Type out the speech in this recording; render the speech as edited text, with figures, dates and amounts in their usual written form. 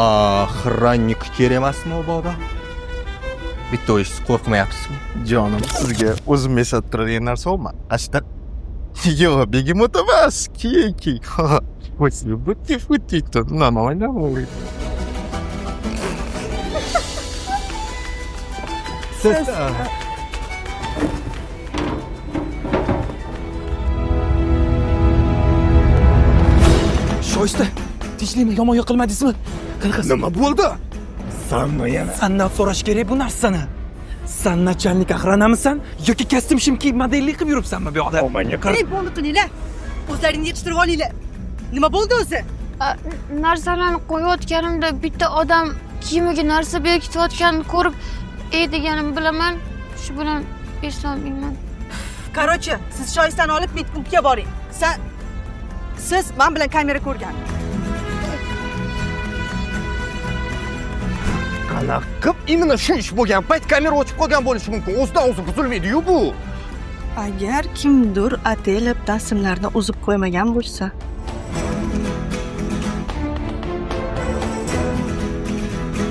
Охранник kerak emasmi mabodo? Bitta o'zingiz qo'rqmayapsizmi? Jonim, sizga o'zim eslatib turadigan narsa olma. Ashta. Yo'q, begemot emas, kiyik. Нормально. Siz Shoyista, tinchlikmi? Yomon yiqilmadingizmi? Qanaqasi? Nima bo'ldi? Sanmi yana? Sandan so'rash kerak bu narsani. San начальник охрана misan yoki kostyum shim kiyib modellik qilib yuribsanmi bu yoqda? Menga qara. Ey, bo'ldi, qilinglar. O'zlaringni yig'ishtirib olinglar. Nima bo'ldi o'zi? Narsalarni qo'yayotganimda bitta odam kiyimiga narsa berkitayotganini ko'rib, ey deganimni bilaman, shu bilan eslolmayman. Короче, siz Shoyistani olib medpunktga boring. San siz men bilan kamera ko'rgan. Qanaqa qilib именно shu ish bo'lgan payt kamera o'chib qolgan bo'lishi mumkin? O'zidan o'zi buzilmaydi-yu bu. Agar kimdir ataylabdan simlarni uzib qo'ymagan bo'lsa.